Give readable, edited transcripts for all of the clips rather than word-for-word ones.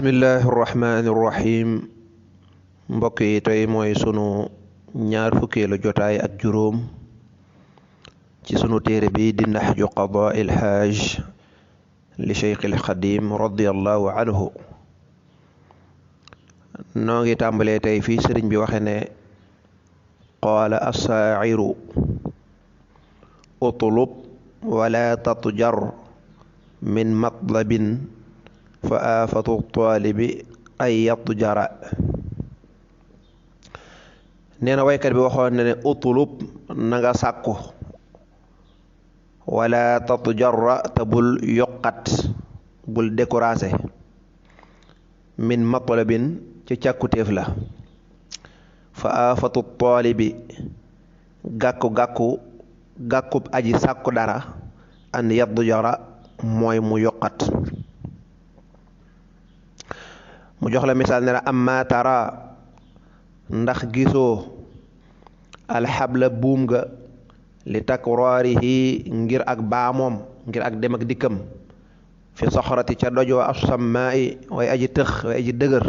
bismillahi irrahmani irrahim mbokk yi tey mooy sunu ñaar fukkeelu jotaay ak juróom ci sunu téere bi di naxju qadaa il xaaj li cheikh il xadim radiallahu anhu noo ngi tàmbalee tey fii sëriñ bi waxe ne qaala assaaciru utlub wala tatjar min matlabin fa aafatu taalibi ay yatjara nee na waykat bi waxoon na ne utlub na nga sàkku wala tatjarra te bul yokkat bul découragé min matlabin ci càkkutéef la fa aafatu taalibi gàkkub aji sàkku dara an yatjara mooy mu yokkat mu jox la misaal ne la amma tara ndax gisoo alxabla buum ga li takraarihi ngir ak baamoom ngir ak dem ak dikkam fi soxrati ca doj wa assamaa'i way aji tëx way aji dëgër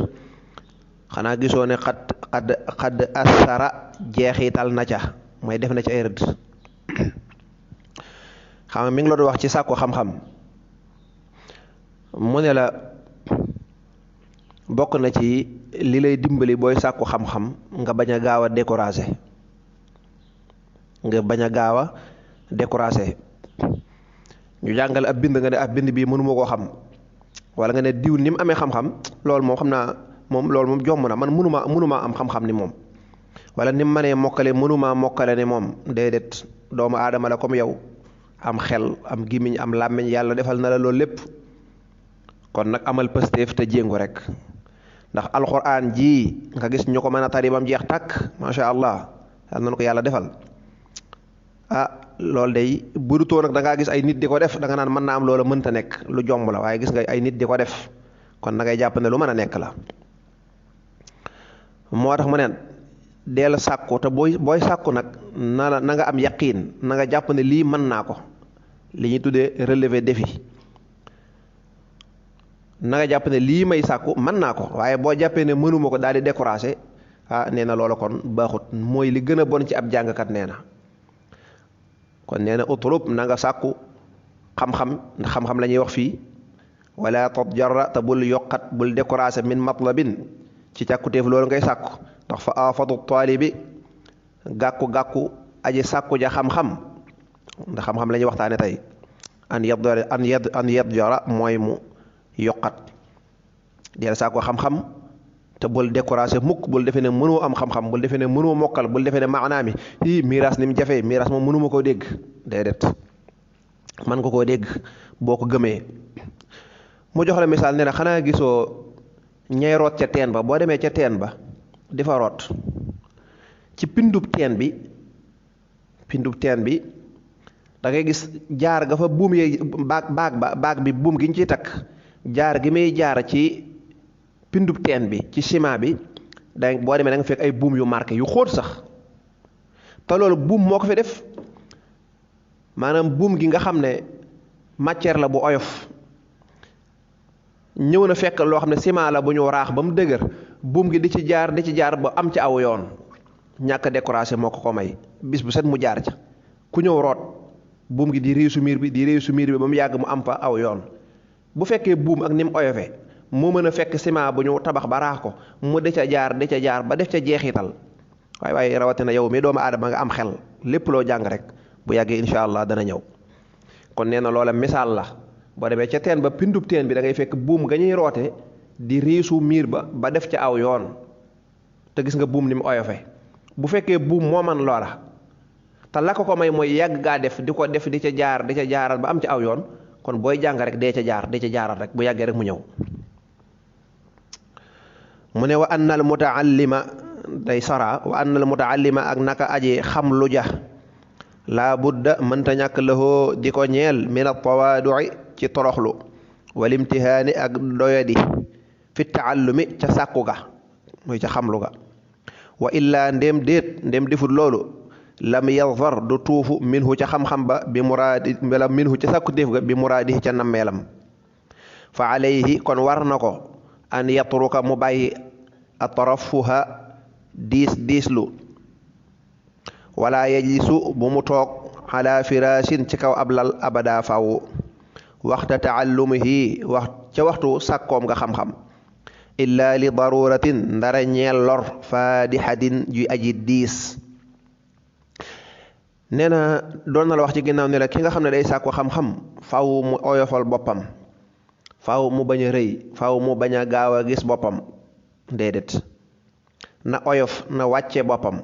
xanaa gisoo ne xadd asara jeexital na ca mooy def na ca ay rëdd xam mi ngi la doon wax ci sàkku xam-xam mu ne la bokk na ci li lay dimbali booy sàkku xam-xam nga bañ a gaaw a découragé ñu jàngal ab bind nga ne ab bind bii mënuma koo xam wala nga ne diw ni mu amee xam-xam loolu moom xam naa moom loolu moom jomb na man mënuma am xam-xam ni moom wala ni mu mënee mokkale mënuma mokkale ni moom déedéet doomu aadama la comme yow am xel am gimiñ am làmmiñ yàlla defal na la loolu lépp kon nag amal pëstéef te jéngu rek ndax alxuraan ji nga gis ñu ko mën a tari bam jeex tàkk macha allah yal na ko yàlla defal loolu day budutoo nag da ngaa gis ay nit di ko def da nga naan mën naa am loola mënta nekk lu jomb la waaye gis nga ay nit di ko def kon da ngay jàpp ne lu mën a nekk la moo tax mu neen deel sàkku te booy sàkku nag na nga am yaqiin na nga jàpp ne lii mën naa ko li ñuy tuddee relever défi na nga jàpp ne lii may sàkku mën naa ko waaye boo jàppee ne mënuma ko daal di découragé nee na loola kon baaxut mooy li gën a bon ci ab jàngkat nee na kon nee na utlub na nga sàkku xam-xam ndax xam-xam la ñuy wax fii wala tatjarra te bul yokkat bul découragé min matlabin ci càkkutéef loolu ngay sàkku ndax fa aafatu taalibi gàkku aji sàkku ja xam-xam ndax xam-xam la ñuy waxtaane tey an yatjara mooy mu yokkat deel saa ko xam-xam te bul découragé mukk bul defee ne mënoo am xam-xam bul defee ne mënoo mokkal bul defee ne maanaam yi miiras ni mu jafee miiras moom mënuma koo dégg déedéet man nga koo dégg boo ko gëmee mu jox la misaal ne na xanaa gisoo ñay root ca teen ba boo demee ca teen ba di fa root ci pindub teen bi da ngay gis jaar ga fa buum yee baag bi buum gi ñu ciy takk jaar gi muy jaar ci pindub teen bi ci ciment bi boo demee da nga fekk ay buum yu marqué yu xóot sax te loolu buum moo ko fi def maanaam buum gi nga xam ne matière la bu oyof ñëw na fekk loo xam ne ciment la bu ñu raax ba mu dëgër buum gi di ci jaar ba am ci aw yoon ñàkk découragé moo ko may bis bu set mu jaar ca ku ñëw root buum gi di réesu miir bi ba mu yàgg mu am fa aw yoon bu fekkee buum ak ni mu oyofee moo mën a fekk ciment bu ñu tabax ba raax ko mu di ca jaar ba def ca jeexital waaye rawatina yow mi doomu aadama nga am xel lépp loo jàng rek bu yàggee incha allah dana ñëw kon nee na loola misaal la boo demee ca teen ba pindub teen bi da ngay fekk buum nga ñuy roote di riisu miir ba def ca aw yoon te gis nga buum ni mu oyofee bu fekkee buum moo man loola te la ko may mooy yàgg gaa def di ca jaaral ba am ci aw yoon kon booy jàng rek dee ca jaaral rek bu yàggee rek mu ñëw mu ne wa annal mutaallima day sara wa annal mutaallima ak naka aji xam lu ja laa budda mënta ñàkk lahoo di ko ñeel min at-tawaadu'i ci toroxlu wal imtihaani ak doyadi fi taallumi ca sàkku ga muy ca xamlu ga wa illaa ndéem defut loolu lam yazfar du tuufu minhu ca xam-xam ba bi muraadi minhu ca sàkkutéef ga bi muraadihi ca nammeelam fa alayhi kon war na ko an yatruka mu bàyyi atarafuha diislu wala yajlisu bu mu toog ala firaasin ci kaw ab lal abada faw waxta taallumihi ca waxtu sàkkoom nga xam-xam illa li daruratin ndara ñeel lor faadixatin ju aji diis. nee na doon na la wax ci ginnaaw ne la ki nga xam ne day sàkku xam-xam faw mu oyofal boppam, faw mu bañ a rëy, faw mu bañ a gaaw a gis boppam, déedéet na oyof na wàcce boppam.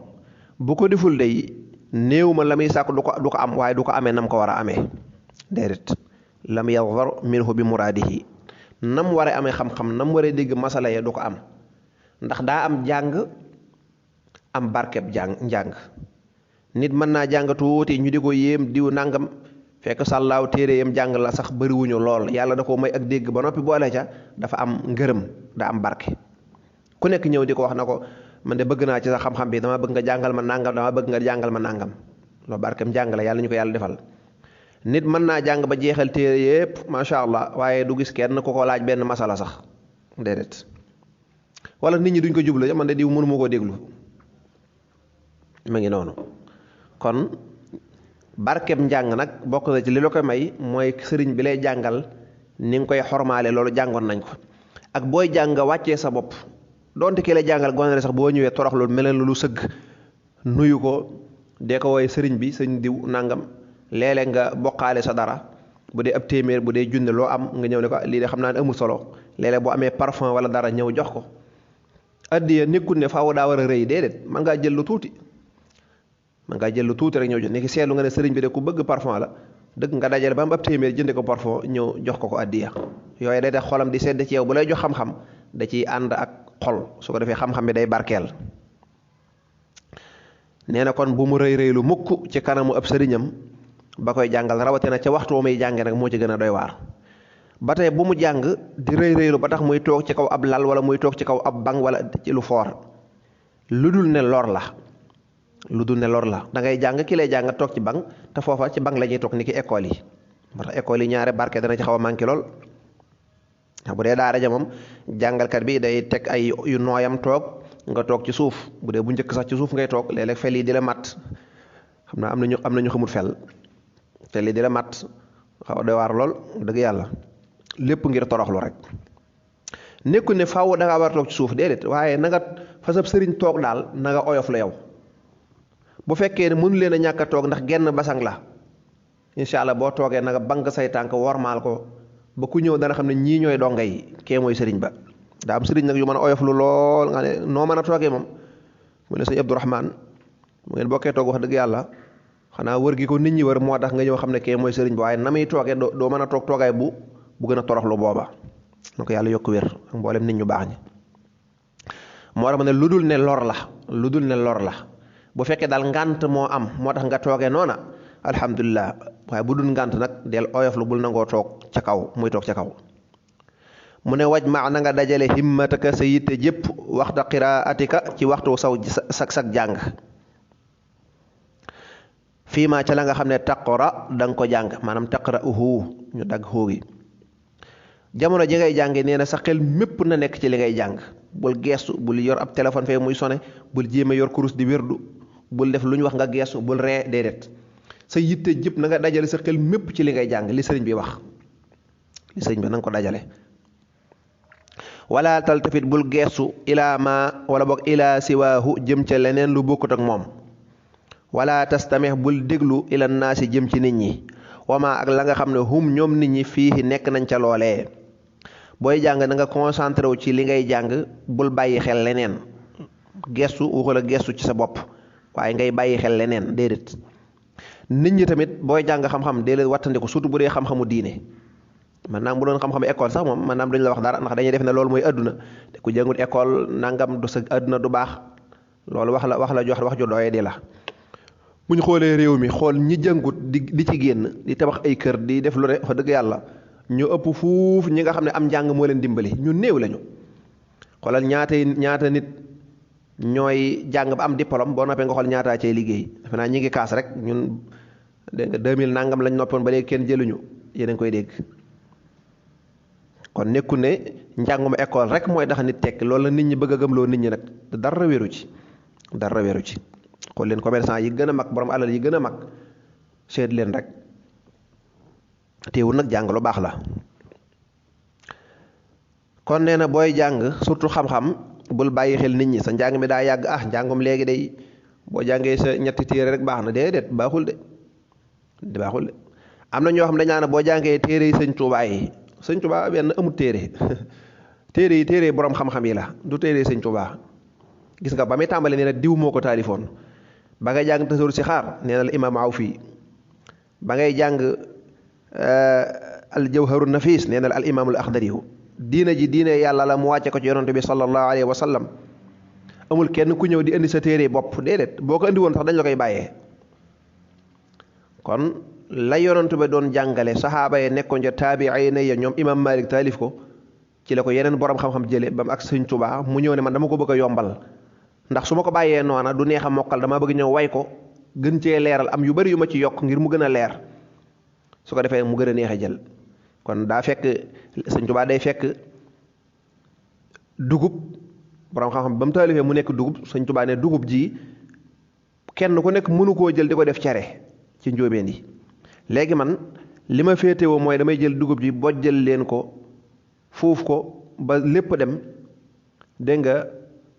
bu ko deful day néew ma la muy sàkku du ko am, waaye du ko amee nam ko war a amee, déedéet lam yadhar minhu bi muraadihi nam war a amee xam-xam nam war a dégg masala ya du ko am, ndax daa am jàng am barkeb njàng. nit mën naa jàng tuuti ñu di ko yéem diw nangam fekk sàllaaw téere yam jàng la sax bëriwuñu lool, yàlla da ko may ak dégg ba noppi boole ca dafa am ngërëm, daa am barke. ku nekk ñëw di ko wax na ko man de bëgg naa ci sa xam-xam bi, dama bëgg nga jàngal ma nangam, dama bëgg nga jàngal ma nangam. loolu barkeem jàng la, yàlla ñu ko yàlla defal. nit mën naa jàng ba jeexal téere yépp macha allah, waaye du gis kenn ku ko laaj benn masala sax, déedéet. wala nit ñi duñ ko jublu man de diw mënu ma koo déglu, ma ngi noonu. kon barkeb njàng nag bokk na ci li la ko may mooy sëriñ bi lay jàngal ni nga koy xormaale, loolu jàngoon nañ ko. ak booy jàng nga wàccee sa bopp, donte ki lay jàngal gone sax boo ñëwee torox loolu mel lu sëgg nuyu ko, dee ko wooye sëriñ bi sëñ diw nangam. léeg-léeg nga bokkaale sa dara, bu dee ab téeméer bu dee junne loo am nga ñëw ne ko lii de xam naa ne amul solo. léeg-léeg boo amee parfum wala dara ñëw jox ko. addiya nekkul ne faaw daa war a rëy, déedéet man ngaa jël lu tuuti. man ngaa jël lu tuuti rek ñëw jox nekk seetlu nga ne sëriñ bi de ku bëgg parfum la dëgg nga dajale ba am ab téeméer jënde ko parfum ñëw jox ko addiya. yooyu day def xolam di sedd ci yow, bu lay jox xam-xam da ciy ànd ak xol, su ko defee xam-xam bi day barkeel. nee na kon bu mu rëy rëylu mukk ci kanamu ab sëriñam ba koy jàngal, rawatina ca waxtu muy jànge nag moo ci gën a doy waar. ba tey bu mu jàng di rëy rëylu ba tax muy toog ci kaw ab lal wala muy toog ci kaw ab banc wala ci lu foor, lu dul ne lor la. da ngay jàng ki lay jàng toog ci banc te foofa ci banc la ñuy toog ni ki école yi. moo tax école yi ñaare barke dana ci xaw a manqué lool. bu dee daara ja moom jàngalkat bi day teg ay yu nooyam toog, nga toog ci suuf. bu dee bu njëkk sax ci suuf ngay toog, léeg-léeg fel yi di la mat. xam naa am na ñu xamul fel yi di la mat xaw a doy waar lool dëgg yàlla, lépp ngir toroxlu rek. nekku ne faaw da ngaa war a toog ci suuf, déedéet, waaye na nga fa sab sëriñ toog daal na nga oyof la yow. bu fekkee ne mënu leen a ñàkk a toog ndax genn basang la, incha allah boo toogee na nga bank say tànk wormaal ko ba ku ñëw dana xam ne ñii ñooy donga yi, kee mooy sëriñ ba. daa am sëriñ nag yu mën a oyof lu lool nga ne noo mën a toogee moom mu ne sëñ Abdourahman mu ngeen bokkee toog wax dëgg yàlla xanaa wër gi ko nit ñi wër moo tax nga ñëw xam ne kee mooy sëriñ ba, waaye na muy toogee doo mën a toog toogaay bu gën a torox lu booba. na ko yàlla yokk wér ak mboolem nit ñu baax ñi. moo tax ma ne lu dul ne lor la bu fekkee daal ngànt moo am moo tax nga toogee noona alhamdulilah, waaye bu dul ngànt nag del oyof lu bul nangoo toog ca kaw muy toog ca kaw. mu ne waj ma na nga dajale himmataka sa yitte jépp waxta qiraatika ci waxtu sag jàng fii ma ca la nga xam ne taqra da nga ko jàng, maanaam taqra ñu dagg xóogi. jamono ji ngay jànge nee na sa xel mépp na nekk ci li ngay jàng, bul geestu, bul yor ab téléphone fee muy sone, bul jéem a yor kurus di wérdu, bul def lu ñu wax nga geestu, bul ree, déedéet. sa yitte jëpp na nga dajale sa xel mépp ci li ngay jàng, li sëriñ bi wax, li sëriñ bi na nga ko dajale. wala taltafit bul geestu ilaa ma wala boog ilaa siwaahu jëm ca leneen lu bokkut ak moom. wala tastamih bul déglu ila naasi jëm ci nit ñi, wama ak la nga xam ne hum ñoom nit ñi fii nekk nañ ca loolee. booy jàng na nga concentré wu ci li ngay jàng, bul bàyyi xel leneen. gestu waxu la gestu ci sa bopp, waaye ngay bàyyi xel leneen, déedéet. nit ñi tamit booy jàng xam-xam déedéet wattandiku, surtout bu dee xam-xamu diine. maanaam bu doon xam-xamu école sax moom maanaam duñu la wax dara, ndax dañuy def ne loolu mooy adduna te ku jàngul école nangam du sa adduna du baax. loolu wax ju doye di la. bu ñu xoolee réew mi xool ñi jàngut di ci génn di tabax ay kër di def lu ne wax dëgg yàlla ñu ëpp fuuf ñi nga xam ne am njàng moo leen dimbali, ñu néew lañu. xoolal ñaata nit ñooy jàng ba am diplôme boo noppee nga xool ñaataa cay liggéey. defe naa ñi ngi kaas rek ñun dégg nga 2000 nangam lañ noppoon ba léegi kenn jëluñu, yéen a ngi koy dégg. kon nekku ne njàngum école rek mooy tax nit tekki loolu la nit ñi bëgg a gëmloo nit ñi nag dara wéru ci dara wéru ci xool leen commerçant yi gën a mag borom alal yi gën a mag seet leen rek teewul nag jàng lu baax la kon nee na booy jàng surtout xam-xam bul bàyyi xel nit ñi sa njàng mi daa yàgg njàngum léegi day boo jàngee sa ñetti téere rek baax na déedéet baaxul de baaxul de am na ñoo xam dañ naan boo jàngee téere yi sëñ Tuubaa yi sëñ Tuubaa benn amul téere téere yi téere borom xam-xam yi la du téere sëñ Tuubaa gis nga ba muy tàmbali nee na diw moo ko taalifoon ba ngay jàng tasawur si xaar nee na la imaam Awfi ba ngay jàng al jawharu nafis nee na la al imaamul axdariyu diina ji diine yàlla la mu wàcce ko ci yonante bi sallallahu alayhi wa sallam amul kenn ku ñëw di indi sa téere bopp déedéet boo ko indi woon sax dañ la koy bàyyee kon la yonante ba doon jàngale saxaaba yi nekkoon ca taabiina ya ñoom imam Malik taalif ko ci la ko yeneen borom xam-xam jële ba mu ak sëñ Tuubaa mu ñëw ne man dama ko bëgg a yombal ndax su ma ko bàyyee noona du neex a mokkal dama bëgg ñëw way ko gën cee leeral am yu bari yu ma ci yokk ngir mu gën a leer su ko defee mu gën a neex a jël kon daa fekk sëñ Tuubaa day fekk dugub borom xam-xam ba mu taalifee mu nekk dugub sëñ Tuubaa ne dugub ji kenn ku nekk mënu koo jël di ko def cere ci njóobeen yi léegi man li ma féetewoo mooy damay jël dugub ji bojjal leen ko fuuf ko ba lépp dem dégg nga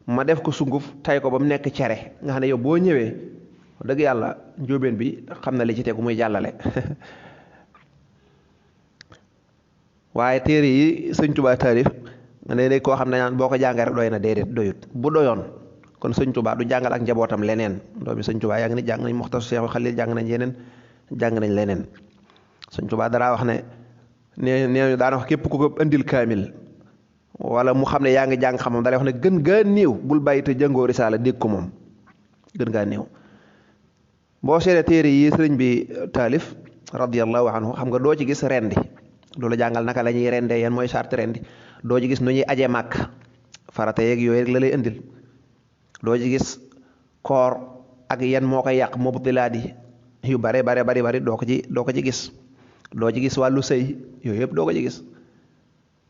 ma def ko sunguf tay ko ba mu nekk cere nga xam ne yow boo ñëwee dëgg yàlla njóobeen bi xam na li ci tegu muy jàllale waaye téere yi sëñ Tuubaa taarif nga ne koo xam ne naan boo ko jàngee rek doy na déedéet doyut bu doyoon kon sëñ Tuubaa du jàngal ak njabootam leneen doomi sëñ Tuubaa yaa ngi ni jàng nañ Muxtasar Seexul Xaliil jàng nañ yeneen jàng nañ leneen sëñ Tuubaa daraa wax ne nee daana wax képp ku ko indil kaamil wala mu xam ne yaa ngi jàng xamam dalay wax ne gën gaa néew bul bàyyi te jàngoo risaala dégg ko moom gën gaa néew boo seetee téere yi sëriñ bi taalif radiyallahu anhu xam nga doo ci gis rendi loolu jàngal naka la ñuy rendee yan mooy charte rendi doo ci gis nu ñuy aje màkk farata yeeg yooyu rek la lay indil doo ci gis koor ak yan moo koy yàq mubtilaat yi yu bare bari doo ko ci gis doo ci gis wàllu sëy yooyu yëpp doo ko ci gis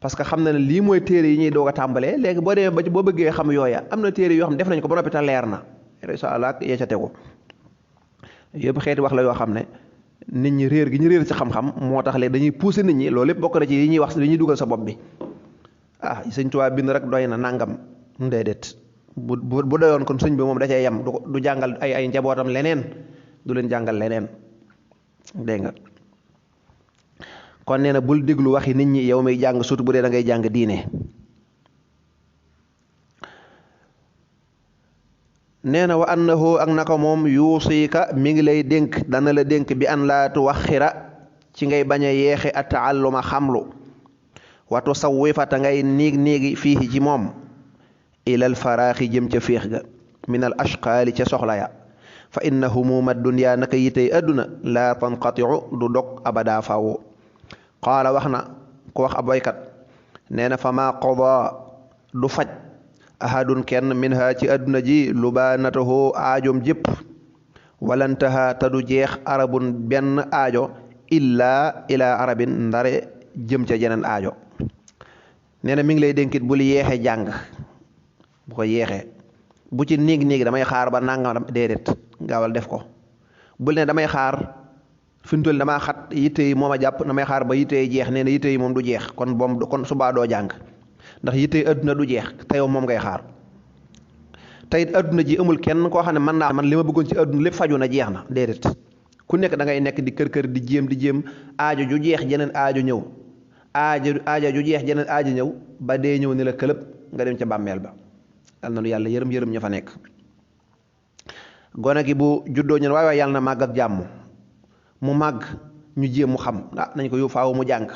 parce que xam na ne lii mooy téere yi ñuy doog a tàmbalee léegi boo demee ba boo bëggee xam yooya am na téere yoo xam def nañ ko ba noppi te leer na incha allah yee ca tegu yëpp xeeti wax la yoo xam ne nit ñi réer gi ñu réer ci xam-xam moo tax léegi dañuy pousser nit ñi loolu lépp bokk na ci yi ñuy wax li ñuy dugal sa bopp bi sëñ Tuubaa bind rek doy na nangam déedéet bu doyoon kon sëñ bi moom da cee yem du jàngal ay njabootam leneen du leen jàngal leneen dégg nga kon nee na bul déglu waxi nit ñi yow may jàng surtout bu dee da ngay jàng diine nee na wa annahu ak naka moom yuusika mi ngi lay dénk dana la dénk bi an laa tuwaxira ci ngay bañ a yeexe a taalluma xamlu watu sawwifata ngay niigi fii ci moom ilal faraaxi jëm ca féex ga min al ashqaali ca soxla ya fa inna humuma dunya naka yitey adduna laa tanqatiu du dog abada faw qaala wax na ku wax ab waykat nee na fa maa qada du faj ahadun kenn minha ci adduna ji lubaanatahu aajom jépp walantaha te du jeex arabun benn aajo illaa ilaa arabin ndare jëm ca jeneen aajo nee na mi ngi lay dénkit bul yeexe jàng bu ko yeexee bu ci néeg damay xaar ba nangam déedéet gaawal def ko bul ne damay xaar fi mu toll damaa xat yitte yi moom a jàpp damay xaar ba yitte yi jeex nee na yitte yi moom du jeex kon subaa doo jàng ndax yitte yi adduna du jeex te yow moom ngay xaar tey adduna ji amul kenn koo xam ne man li ma bëggoon ci adduna lépp faju na jeex na déedéet ku nekk da ngay nekk di kër di jéem aajo ju jeex jeneen aajo ñëw aajo ju jeex jeneen aajo ñëw ba dee ñëw ni la këlëb nga dem ca bàmmeel ba yal na nu yàlla yërëm ña fa nekk gone gi bu juddoo ñun waay yàlla na màgg ak jàmm mu màgg ñu jéem mu xam nañ ko yow faaw mu jàng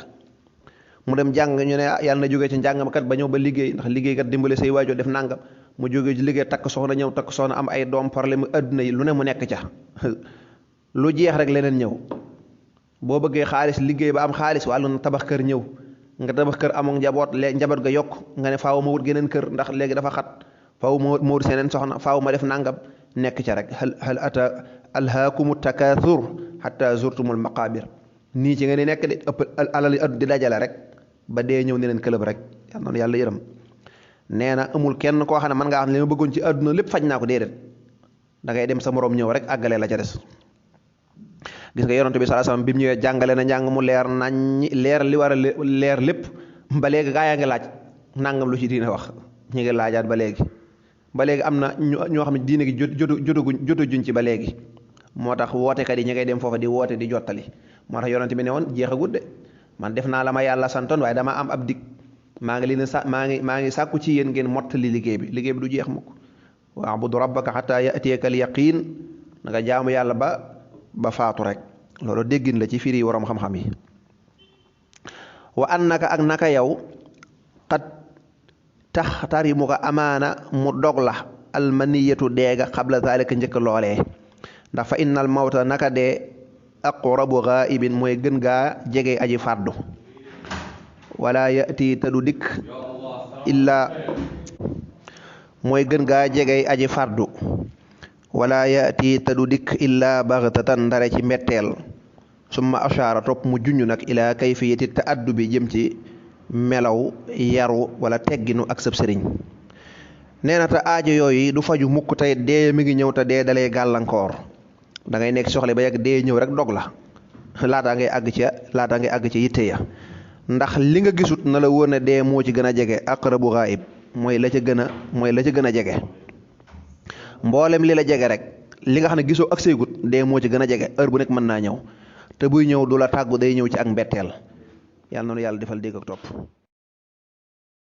mu dem jàng ñu ne yàlla na jógee ci njàngam kat ba ñëw ba liggéey ndax liggéey kat dimbale say waajur def nangam mu jógee ci liggéey takk soxna ñëw takk soxna am ay doom problème mu adduna yi lu ne mu nekk ca lu jeex rek leneen ñëw boo bëggee xaalis liggéey ba am xaalis wàllu na tabax kër ñëw nga tabax kër amoon njaboot njaboot ga yokk nga ne faaw ma wut geneen kër ndax léegi dafa xat faaw ma wut seneen soxna faaw ma def nangam nekk ca rek hal ata alhaakumu takaathur hatta zurtumul maqabir nii ci nga ni nekk di ëpp alal yi di dajale rek ba dee ñëw ne leen këlëb rek yal noonu yàlla yërëm. nee na amul kenn koo xam ne mën ngaa wax ne li ma bëggoon ci àdduna lépp faj naa ko déedéet da ngay dem sa moroom ñëw rek àggale la ca des. gis nga yonent bi sallallahu alayhi wasallam bi mu ñëwee jàngale na njàng mu leer nañ leer li war a leer lépp ba léegi gaa yaa ngi laaj nangam lu ci diine wax ñu ngi laajaat ba léegi am na ñoo xam ne diine gi jotaguñ ci ba léegi. moo tax wootekat yi ñu ngay dem foofa di woote di jottali moo tax yonent bi ne woon jeexagut de man def naa la ma yàlla santoon waaye dama am ab dig maa ngi sàkku ci yéen ngeen mottali liggéey bi du jeex mukk wa'budu rabbaka hatta ya'tiyakal yaqiin na nga jaamu yàlla ba faatu rek loolu déggin la ci firi waroom xam-xam yi. wa annaka ak naka yow qad taxtarimu ko amaana mu dog la almaniyatu deega xabla zalika njëkk loolee ndax fa innal mawta naka dee aqrabu ghaibin mooy gën gaa jege aji fàddu wala yati te du dikk illaa mooy gën gaa jege aji fàddu wala yati te du dikk illaa baghtatan ndare ci mbetteel summa ashaara topp mu junj nag ilaa kayfiyati ta'addubi jëm ci melaw yaru wala tegginu ak sëb sëriñ nee na te aajo yooyu du faju mukk tey dee mi ngi ñëw te dee dalee gàllankoor da ngay nekk soxla ba yàgg dee ñëw rek dog la laataa ngay àgg ca yitte ya ndax li nga gisut na la wóor ne dee moo ci gën a jege aqrabu ghaib mooy la ca gën a jege mboolem li la jege rek li nga xam ne gisoo ak seegut dee moo ci gën a jege heure bu nekk mën naa ñëw te buy ñëw du la tàggu day ñëw ci ak mbetteel yàlla noonu yàlla defal dégg ak topp